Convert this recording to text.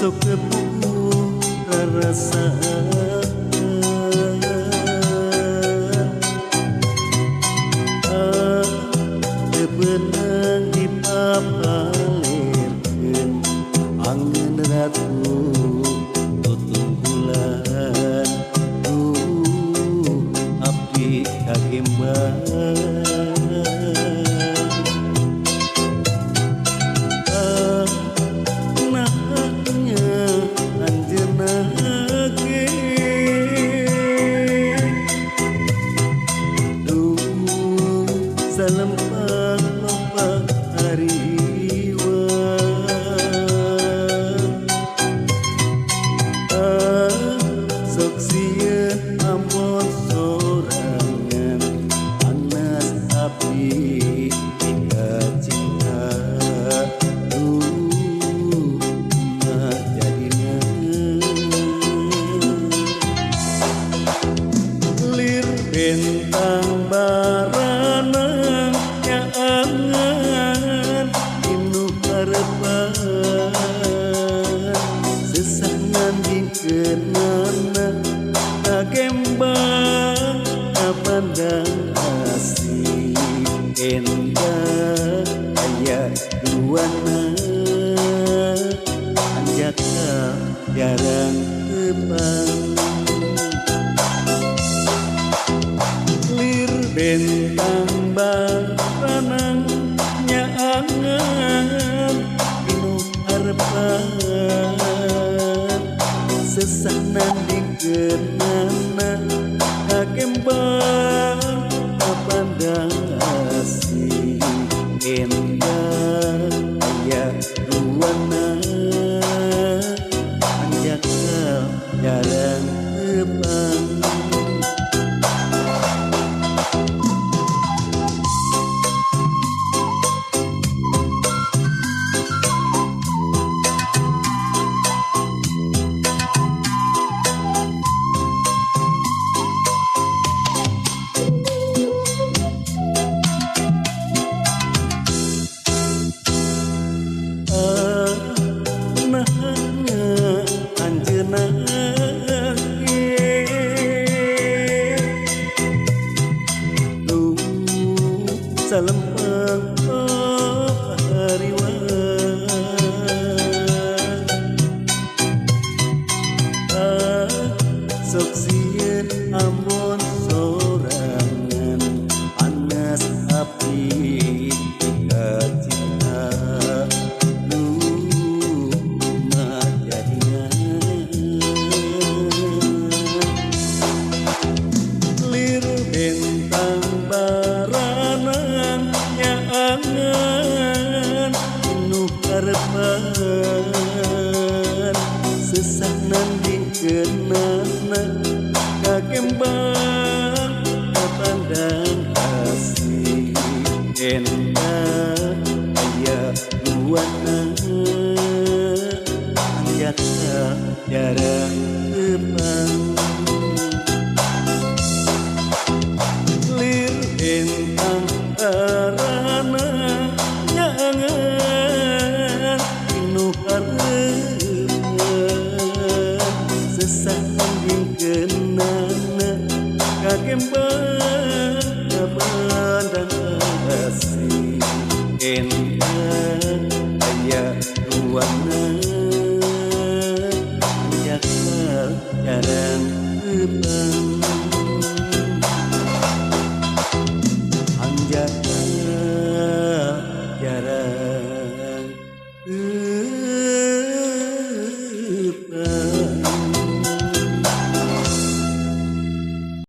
Sok kepuh rarasaan teu beunang dipapalirkeun angeun ratu tutunggulan duh abdi kagembang. Salempang loba hariwang sok sieun ampun sorangan panas abdi jika cinta duh mah jadina lir bentang baranang nyaangan inu harepan sesah nandingkeunana kagembang kapandang asih endah aya duana anjaka jarang tepang lir bentang baranang nyaangan inu harepan sesah nandingkeunana kagembang kapandang asih endah aya duana anjaka jarang tepang. Salempang hariwang sok sieun ampun sorangan panas api cinta duh mah jadina lir bentang baranang nyaangan inu harepan sesah nandingkeunana kagembang kapandang asih endah aya duana anjaka jarang tepang.